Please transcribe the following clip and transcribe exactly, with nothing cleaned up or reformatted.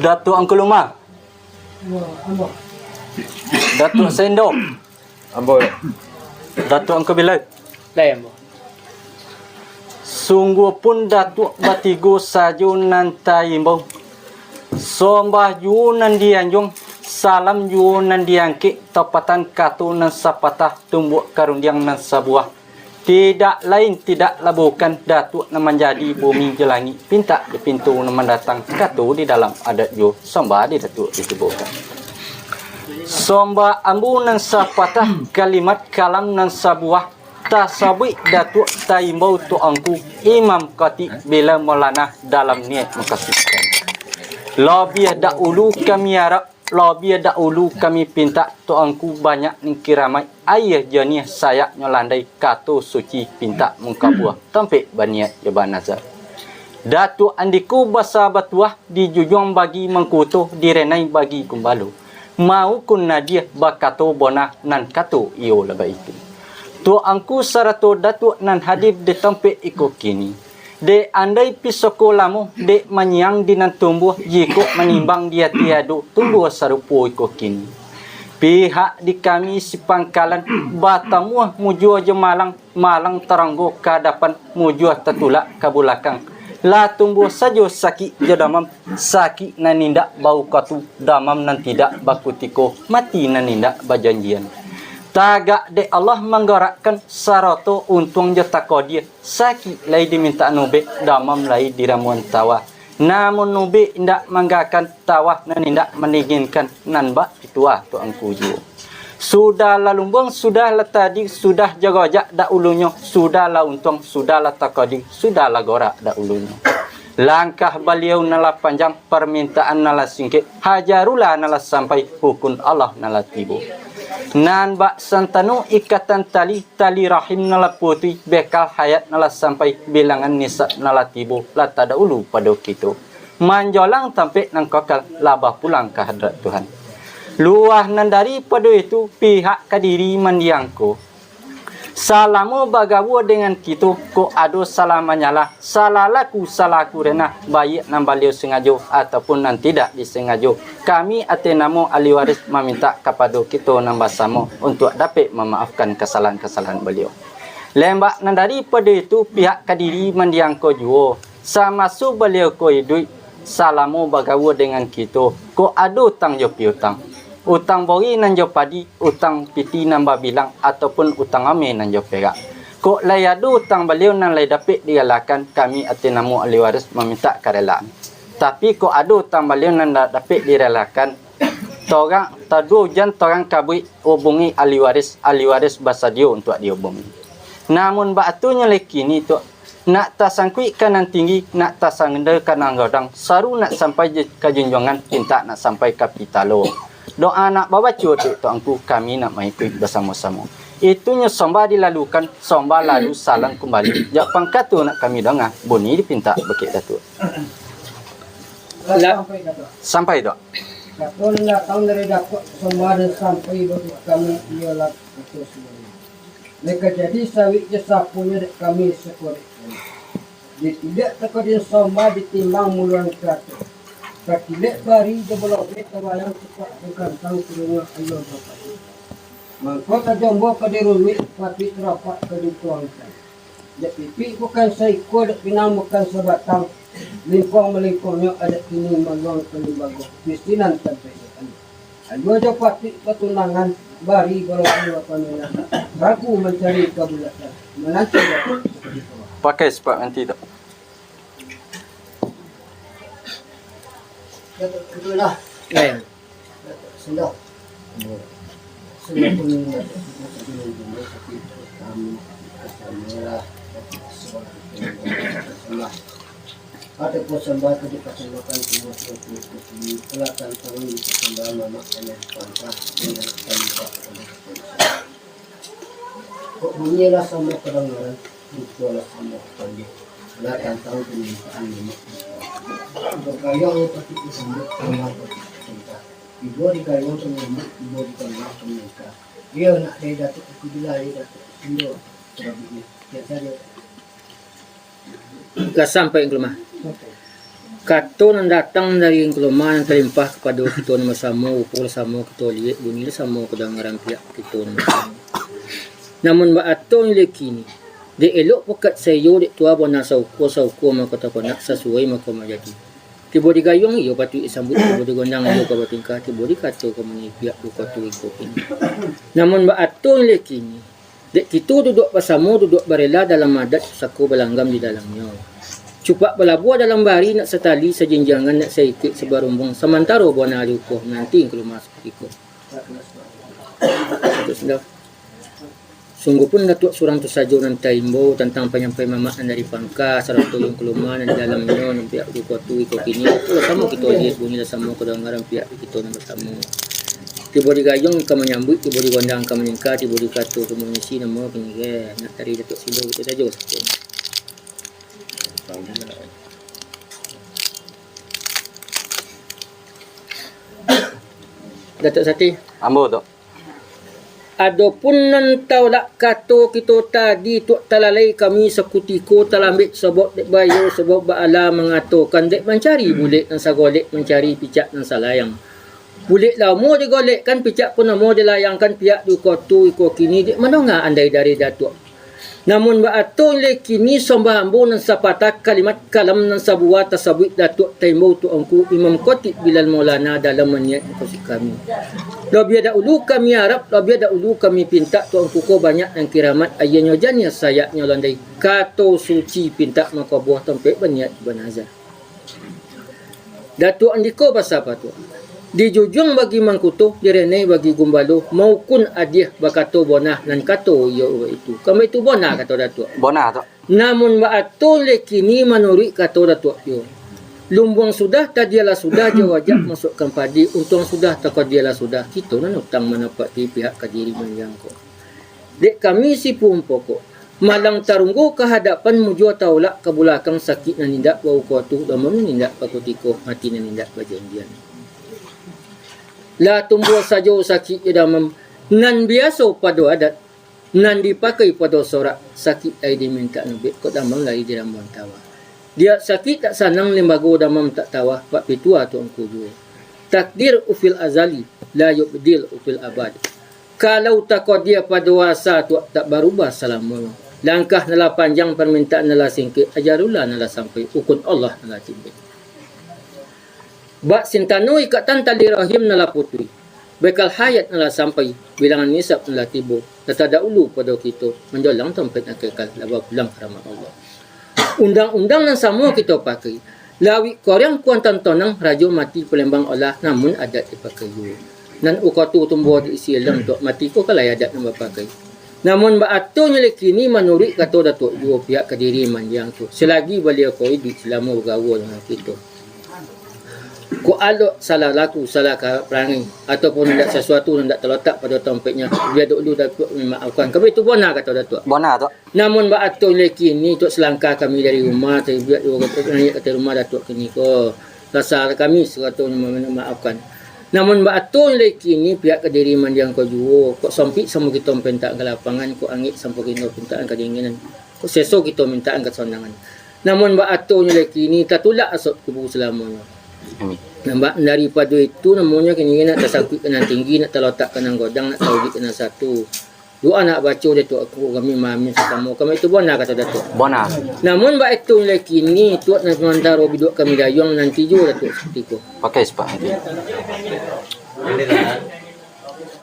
Datuak Angku Luma. Datuak Sendo. Ambo. Datuak Angku Bilai. Lai ambo. Sungguahpun Datuak batigo sajo nan taimbau. Sombah juo nan dianjuang, salam juo nan diangkek, tapatan kato nan sapatah, tumbuak karundiang nan sabuah. Tidak lain, tidaklah bukan, Datuak nan manjadi bumi jo langik, pintak di pintu nan mandatang, kato di dalam adat juo, sombah di Datuak ditibokan. Sombah ambo nan sapatah, kalimat kalam nan sabuah, tasabuik Datuak taimbau Tuangku, Imam Khatib bila Maulana dalam niat makasudkan. Labiah dahulu kami arap, labiah dahulu kami pintak, Tuangku banyak nan kiramaik, aia janiah sayaknyo landai, kato suci pintak mangkabuah, tampek baniat jo banazar. Datuak Andiko basa batuah, dijujuang bagi mangkuto, direnai bagi gumbalo. Maukun Nadiah bakato bona, nan kato iyo lah baitu. Tuangku sarato Datuak nan hadir di tampek iko kini. Dek andai pisoko lamo, dek manyiang di nan tumbuah, jikok manimbang di ati ado, tumbuah sarupo iko kini. Pihak di kami sipangkalan, batamuah mujua jo malang, malang taronggo ka adapan, mujua tatulak ka bulakang. Lah tumbuah sajo sakik jo damam, sakik nan indak baukatu, damam nan tidak bakutiko, mati nan indak bajanjian. Tagak dek Allah manggarakkan, sarato untuang jo takodia, sakik lai dimintak ubek, damam lai diramuan tawa. Namun ubek indak manggakan, tawa nan indak mandinginkan, nan bak pituah Tuangku juo. Sudah lah lumbuang, sudah lah tadi, sudah jo rojak dahulunyo, sudah lah untuang, sudah lah takodia, sudah lah gorak dahulunyo. Langkah baliau nan lah panjang, parmintaan nan lah singkek, hajarullah nan lah sampai, hukun Allah nan lah tibo. Nan bak santano ikatan tali, tali rahim nan lah putuih, bekal hayat nan lah sampai, bilangan nisab nan lah tibo, lah tadahulu pado kito. Manjolang tampek nan kakal, lah bapulang ka hadrat Tuhan. Luah nan daripado itu, pihak ka diri mandiangko. Salamo bagaua dengan kito, kok ado salah manyalah, salah laku, salah kurena, baiak nan baliau sangajo ataupun nan tidak disangajo, kami ateh namo ahli waris mamintak kapado kito nan basamo untuak dapek mamaafkan kasalahan-kasalahan baliau. Lembak nan daripado itu, pihak ka diri mandiangko juo. Samaso baliau ko iduik, salamo bagaua dengan kito, kok ado utang jo piutang, utang bori nan jo padi, utang piti nan babilang, ataupun utang ameh nan jo perak. Kok lai ado utang baliau nan lai dapek direlakan, kami ateh namo ahli waris mamintak karelaan. Tapi, kok ado utang baliau nan indak dapek direlakan, torang, taduo ujan torang kabuik, hubungi ahli waris, ahli waris basadio untuak dihubungi. Namun, baatunyo lai kini tu, nak tasangkuik ka nan tinggi, nak tasanda ka nan godang, saru nak sampai je-, ka junjuangan, pintak nak sampai ka pitalo. Doa nak babaco dek Tuangku, kami nak maikuik basamo-samo. Itunyo sombah dilalukan, sombah lalu salam kumbali. Jak pangkato nak kami danga, bunyi dipintak bakeh Datuak. Lah. Sampai, Dok. Kato nan datang dari Datuak sombah nan sampai bagi kami, iyolah kato sumbangan. Nan ka jadi sawik jo saponyo dek kami sakorek kami. Ditilik takadian sombah ditimbang muluan karato. Katilek bari jo balobeh tabayang supak jo gantang turunyo ayo bapati. Mangko tajombo ka dirunuik, patuik rapak ka dituangkan. Dek pipik bukan saikua, dek pinang bukan sabatang. Lingkuang malingkuangnyo adat kini maluang ka limbago. Misi nan tampek di tangah. Ayo jo patuik batunangan, bari balobeh bapaminan. Ragu mancari kabulatan, mananti dapek. Pakai sepak nanti tu. Datuk, duduklah. Eh. Datuk, sendok. Sendok pun Datuk, tapi kami kasih merah, Datuk, sembah. Ada pun sembah tu dipasangkan semua suatu putih, kelatan tangan dipasembah mamak ayah pangkah, dengan tembak. Kok bunyi lah samo kadangaran, itulah samo kapanggih. Lah tantang pamintaan mamak. Bagayang patuik disambut, tambah patuik cinta. Tibo di gayang panyambut, tibo di gayang paminta. Iyo nak dari Datuk Kubilai, Datuk Sindo, terlebihnya. Biasa je. Lah sampai ka rumah. Kato nan datang dari Engku Loma nan talimpah kapado kito nan basamo, rupo lah samo kito liek, bunyi lah samo kadangaran pihak kito nan basamo. Namun baato nyo lai kini, dek elok pukat saiyo, dek tuo bona saukua, saukua mako takonak, sasuai mako manjadi. Tibo di gayuang iyo patuik disambuik, tibo di gondang iyo ka batingkah, tibo di kato ka manyipiak, rupo tu iko kini. Namun baato nyo lai kini, dek kito duduak basamo, duduak barela dalam adat, pusako balanggam di dalamnyo. Cupak balabuah dalam bari, nak satali sajinjiangan, nak saikek sabarumbuang, samantaro bona di ukoh, nanti Engku Loma sakutiko. Sungguahpun Datuak surang tu sajo nan taimbau tantang panyampaian mamak nan dari pangka, sarato Engku Loma nan di dalamnyo, nan pihak rupo tu iko kini, rupo lah samo kito liek, bunyi lah samo kadangaran pihak kito nan basamo. Tibo di gayuang ka manyambuik, tibo di gondang ka maningkah, tibo di kato ka mangisi, namo kini ge, nak dari Datuak Sido kito sajo. Datuak Sati. Ambo tu. Adopun nan taulak kato kito tadi, tuak talalai kami sakutiko talambek, sabab dek baiyo, sabab baalah mangatokan, dek mancari bulek nan sagolek, mancari picak nan salayang. Bulek lah amuah digolekkan, picak pun amuah dilayangkan, pihak di ukoh tu iko kini, dek mandonga andai dari Datuak. Namun baato lai kini, sambah ambo nan sapatah kalimat, kalam nan sabuah tasabuik Datuak taimbau Tuangku Imam Kotib Bilal Maulana dalam maniaik mukasuik kami. Labiah daulu kami arap, labiah daulu kami pintak, Tuangku ko banyak nan kiramat, aianyo janiah sayaknyo landai, kato suci pintak makabuah tampek baniaik banazar. Datuak andiko basa patuah. Dijujuang bagi mangkuto, direnai bagi gumbalo, maukun adiah bakato bonah nan kato iyo itu. Kan baitu bonah kato Datuak? Bonah tu. Namun baato lai kini manuruik kato Datuak iyo. Lumbuang sudah, tadialah sudah, jo wajak masuakkan padi, untuang sudah, takadialah sudah, kito nan utang manapati pihak kadiri manjangko. Dek kami sipuun pokok, malang tarunggu ka hadapan, mujua taulak ka bulakang, sakik nan indak baukotu, damam nan indak bakutiko, mati nan indak bajanjian. Lah tumbuah sajo sakik jo damam, nan biaso pado adat, nan dipakai pado sorak, sakik lai dimintak nubek, kok damam lai dirambuan tawa. Diak sakik tak sanang limbago, damam tak tawa, bak pitua Tuangku juo. Takdir ufil azali, la yubdil ufil abad. Kalau takadia pado asa tu tak barubah salamonyo, langkah nan lah panjang, parmintaan nan lah singkek, ajalullah nan lah sampai, ukun Allah nan lah tibo. Bak sintano ikatan tali rahim nan lah putuih, bekal hayat nan lah sampai, bilangan nisab nan lah tibo, lah tadaulu pado kito, manjolang tampek nan kekal, lah bapulang ka rahmat Allah. Undang-undang nan samo kito pakai, lawik Koriang Kuantan Tonang, rajo mati Palembang olah, namun adat dipakai juo. Nan ukotu tumbuah di isi alam tu, mati ko kalai adat nan bapakai. Namun baato nyo lai kini, manuruik kato Datuak juo, pihak kadiri mandiang tu, selagi baliau ko iduik, salamo bagaua dengan kito. Kok alok salah laku, salah ka-, parangai, ataupun indak sasuatu nan indak talotak pado tampeknyo, bia dulu Datuak mamaafkan. Kami tu bona kato Datuak. Bona tu. Namun baato lai kini, Tuak, salangkah kami dari rumah, tabiat nayiak ka ateh rumah Datuak kini ko. Rasa kami sarato mamaafkan. Namun baato lai kini, pihak kadiri mandiang ko juo, kok sompik samo kito pintak ka lapangan, kok angek samo kito pintak ka dinginan, kok seso kito mintak ka kasonangan. Namun baato nyo lai kini, tatulak asok kubu salamonyo. Amin. Nambah daripado itu, namonyo kini nak tasakuik ka nan tinggi, nak talotak ka nan godang, nak taujuik ka nan satu. Doa nak baco dek Tuak, aku kami maamin sasamo. Kami tu bona kato Datuak. Bona. Namun baitu lai kini, Tuak, nan samantaro biduak kami dayuang, nanti juo Datuak sakutiko. Pakai sepak nanti.